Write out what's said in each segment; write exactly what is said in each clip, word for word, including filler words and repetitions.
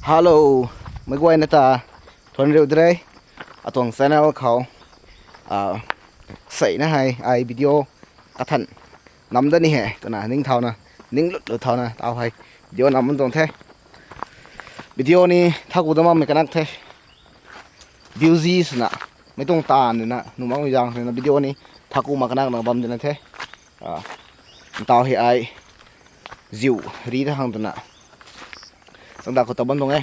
Hello, meic guayna ta thuanc riu de re, atuang channel khou. Ah, seina hei ai video kathan nam dat ni he twna ning thauna, ning lut lut thauna tau hei video nam tuang the. Video ni thaku dat makmei kanak the. Busy swna, mei tuang taanv nina nuh makmei zaeng ruina video ni thaku mak kanak na bam dina the. Ah, tau hei ai ziu ri ta hang twna changda khou ta bam tuang e.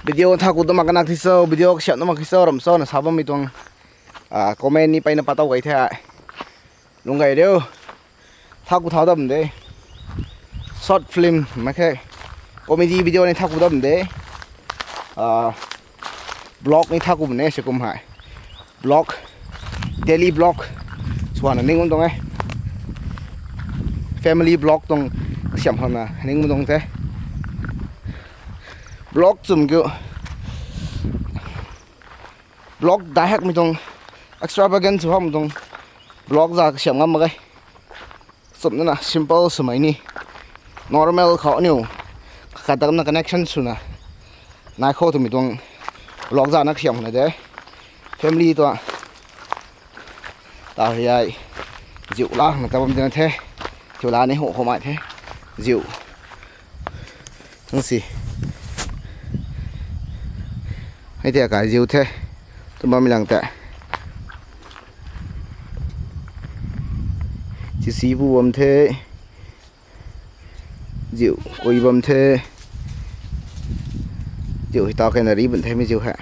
Video thaku dat mak kanak thi cho, video kasiamh dat mak thi cho, ram cho na sa bammei tuang, ah, comment ni peyna pat tow gay the ai. Lung gay riu. Thaku thau dam de. Short film mak khe. Comedy video ni thaku dam de. Ah, vlog ni thaku bam ne se kum hei. Vlog, daily vlog swana ning bam tuang e. Family vlog tuang kasiamh hana ning bam tuang the. Vlog chum kiu, vlog dai hakmei tuang, extravagant sw hakmei tuang vlog za kasiamh ngam mak ge. Chumna simple swmei ni, normal khou aniu khat damna connection swna nai khou twmei tuang vlog zana kasiamh na de. Family tuang tau hei ai ziu la na ta bam dina the. Ziu la ni ho ho mai the. Ziu nang si. Hei tia kai ziu the. Tw bammei lang tei sisi bu bam the. Ziu kui bam the. Ziu hei ta kaina ri bam the mei ziu hei.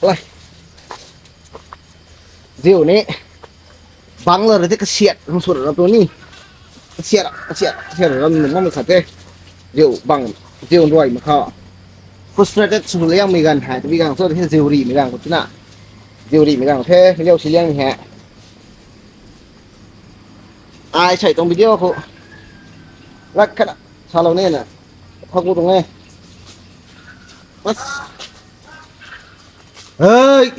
Oi. Ziu ni bang la ra the kasiat, ram sut ra tu ni. Kasiat, kasiat, kasiat ram nung mam khat the. Ziu bang, ziu ruai mak kha. Frustrated sw liangmei ganv hei, tabui ganv cho the ziu rimei ganv khou twna. Ziu rimei ganv the, mei ziu si liangmei hei. Ai sei tuang video khou lat khat salou nina thaku tuang e. Hey!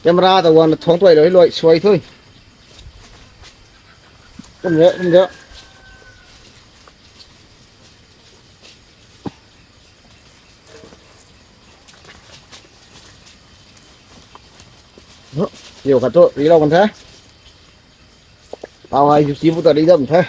Camera ta wan thong tuai loi loi suai thui. Kum re, kum re. Ziu khat thu rilou kan the. Tau hei ziu si bu ta ri dam the.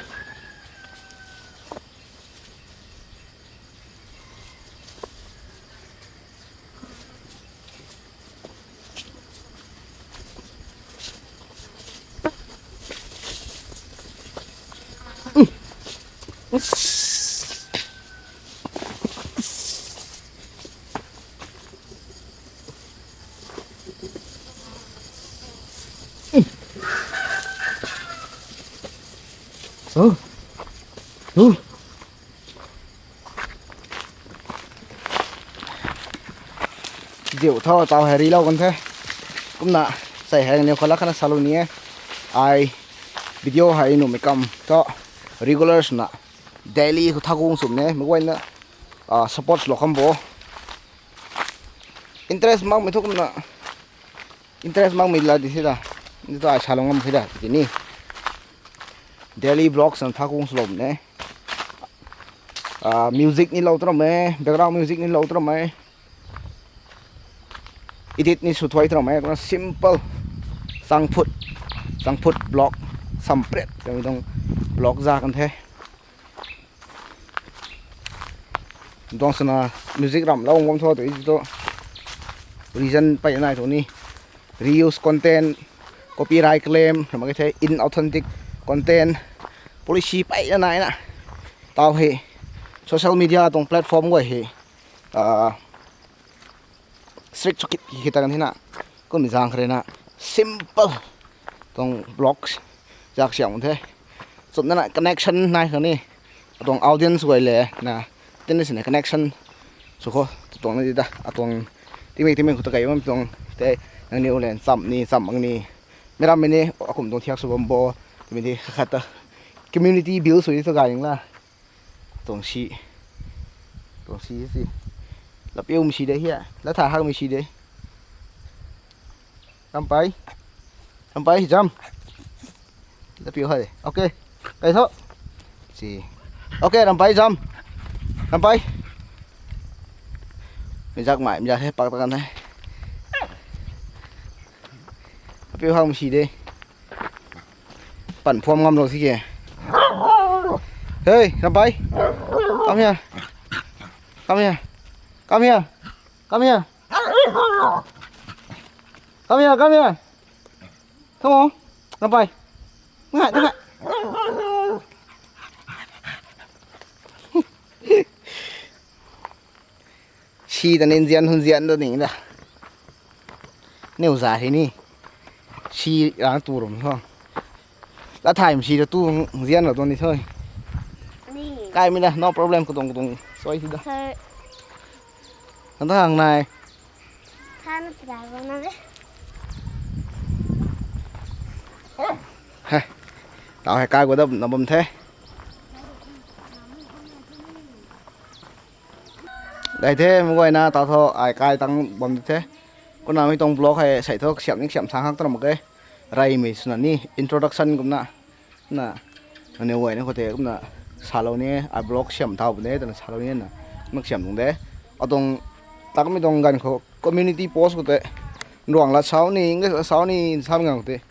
Ziu tho tau hei rilou kan the. Kumna sei hei niw khat la khatna salou ni e. Ai video hei nuhmei kam thu regular swna daily khou thaku sum ne, meic guayna, ah, support lou kham bo. Interest makmei thu kumna, interest makmei la di si da. Ni thu ai salou ngam khe da tiki ni. Daily vlogs na thaku swlou ne. Ah, music ni lou tram e, background music ni lou tram e. Edit ni sw thuai tram e, kumna simple. Changphut, changphut vlog, sampret twmei tuang vlog za kan the. Tuang swna music ramhlou ngam tho tw thu reason pey nai thu ni. Reuse content, copyright claim ram mak khe the, inauthentic content, policy peyna naina. Tau hei social media tuang platform guay hei, ah, strict sw kit kit ta kan thena. Kummei zaeng kharina simple tuang vlogs zak siam the. Chumna na connection nai khang ni, atuang audience guay le na, tina sini connection sw khou tuang na di da, atuang tingmei tingmei khou ta kai bam tuang te, nangniw le ncham ni, ncham mang ni, meic rammei ni akum tuang thiak sw bam bo, twmei di khat khat ta community build sw di thu gay ning la. Tuang si, Si si. Lapiu mi si de hia. La tha hak mi si de. Rampai. Rampai jam. Lapiu hai. Okay. Kai tho. Si. Okay, Rampai jam. Rampai. Mi zak mai mi zak he pak ta kan he. Lapiu hak mi si de. Pan phuam ngam lo si ke. Hey, Rampai. Come here. Come here. Come here. Come here. Come here, come here. Come on. Rampai. Ngai, ngai. Si ta nin zian hun zian ta ning da. Niu za hi ni. Si rang tu rum tho. La thaim si ta tu zian lo tu ni thoi. Ni. Kai mi da, no problem, kutung kutung. Soi si da. Thoi. Kan ta hang nai. Thana try bam na de. He. Tau he kai gua da na bam the. Dai the, mei guayna tau tho, ai kai tang bam di the. Kumna mi tuang vlog hei sei tho, siam ni siam sang hak tana mak ke. Reymei swna ni, introduction kumna. Na, nangniw guayna khou tei kumna salou ni, ai vlog siam thau puni twna salou ni na. Mak siam tuang de. Atuang, takmei tuang ganv khou community post khou tei. Nruang la sau ni, English la sau ni, sam ngang khou tei.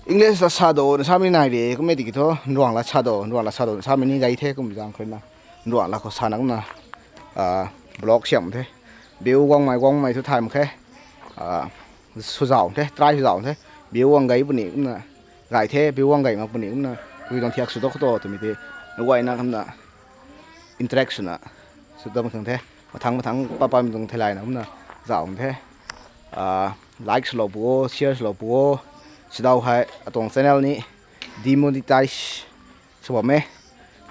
English la sa do, na sam ni nai de, kummei tiki thu, nruang la sa do, nruang la sa do, na sam ni gay the, kum zang khou na. Nruang la khou sana kumna, ah, vlog siam the. View guangmei, guangmei thu thay mak khe. Ah, sw zau the, try sw zau the. View guang gay puni kumna, gay the, view guang gay mak puni kumna, wi tuang thiak sw do khou to, twmei tei, nangniw guayna kumna, interact swna, sw dam khang the. Mathang mathang pa pa mi tuang theilayna kumna, zau the. Ah, like swlou pu o, share swlou pu o. Sidau hei, atuang channel ni, demonetize sw bam e.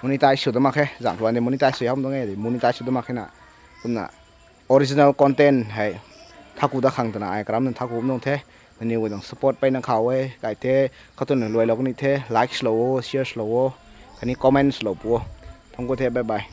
Monetize sw da mak khe, zang khou ni monetize sw ham tuang e, monetize sw da mak khe na. Kumna original content hei thaku da khang twna ai karamna thaku bam tuang the. Nangniw guay tuang support peyna khou e, kai the, khatuna luailou kani the, like swlou o, share swlou o, khatni comment swlou pu o. Thank you the, bye bye.